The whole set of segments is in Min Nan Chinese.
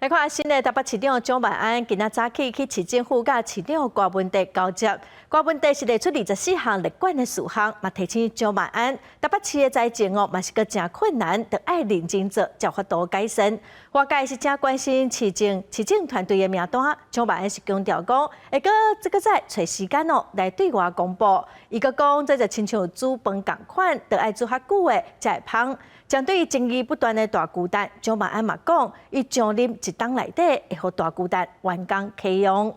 來看新的台北市長蔣萬安，今仔早起去市政府佮市長郭文哲交接。郭文哲是列出24項列管的事項，嘛提醒蔣萬安，台北市的財政哦，嘛是閣誠困難，著愛認真做，才有法度改善。外界是誠關心市政市政團隊的名單，蔣萬安是強調講，會閣這個再揣時間哦來對外公布。伊閣講，這就親像煮飯仝款，著愛煮較久的才會芳。針對爭議不斷的大巨蛋，蔣萬安嘛講，伊上任一冬內底會予大巨蛋完工啟用。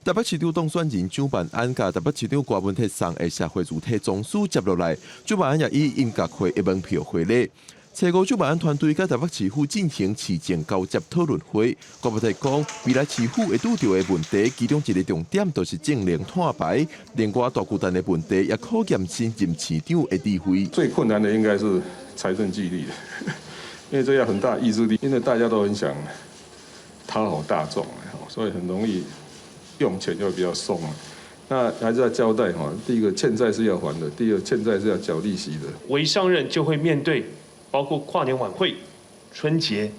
台北市長當選人蔣萬安佮台北市長郭文哲送的社會主體總書接落來，蔣萬安也以音樂會的門票回禮。初五，蔣萬安團隊佮台北市府進行市政交接討論會。郭文哲講，未來市府會拄著的問題，其中一个重點就是節能碳排。另外，大巨蛋的問題也考驗新任市長的智慧。最困難的應該是財政紀律，因為這要很大意志力，因為大家都很想討好大眾，所以很容易用錢就會比較鬆。那還是要交代哈，第一個欠債是要還的，第二欠債是要繳利息的。我一上任就會面對包括跨年晚會、春節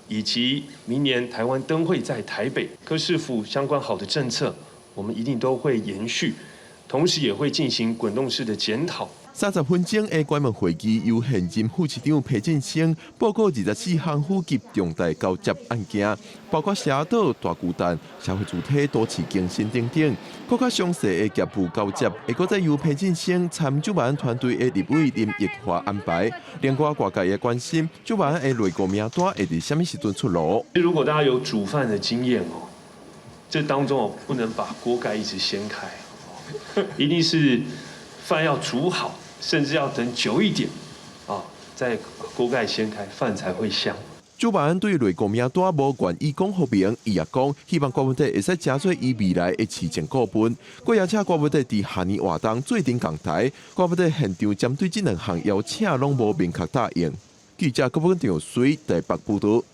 以及明年台灣燈會在台北，柯市府相關好的政策，我們一定都會延續，同時也會進行滾動式的檢討。30分鐘的關門會議，由現任副市長裴振聲報告24項府級重大交接案件，包括社島、大巨蛋、社會主體都市更新等等。閣較詳細的業務交接，會閣再由裴振聲參蔣萬安團隊的立委林奕華安排。另外，外界也關心蔣萬安的內閣名單會佇啥物時陣出爐。如果大家有煮飯的經驗哦，這當中哦不能把鍋蓋一直掀開，一定是飯要煮好，甚至要等久一點，啊，再鍋蓋掀開，飯才會香。蔣萬安對內閣名單無願意講予明，伊也講希望郭文哲會使成做伊未來的市政顧問。閣邀請郭文哲佇跨年活動做陣仝台，郭文哲現場針對這兩項邀請攏無明確答應。記者郭文長水台北報道。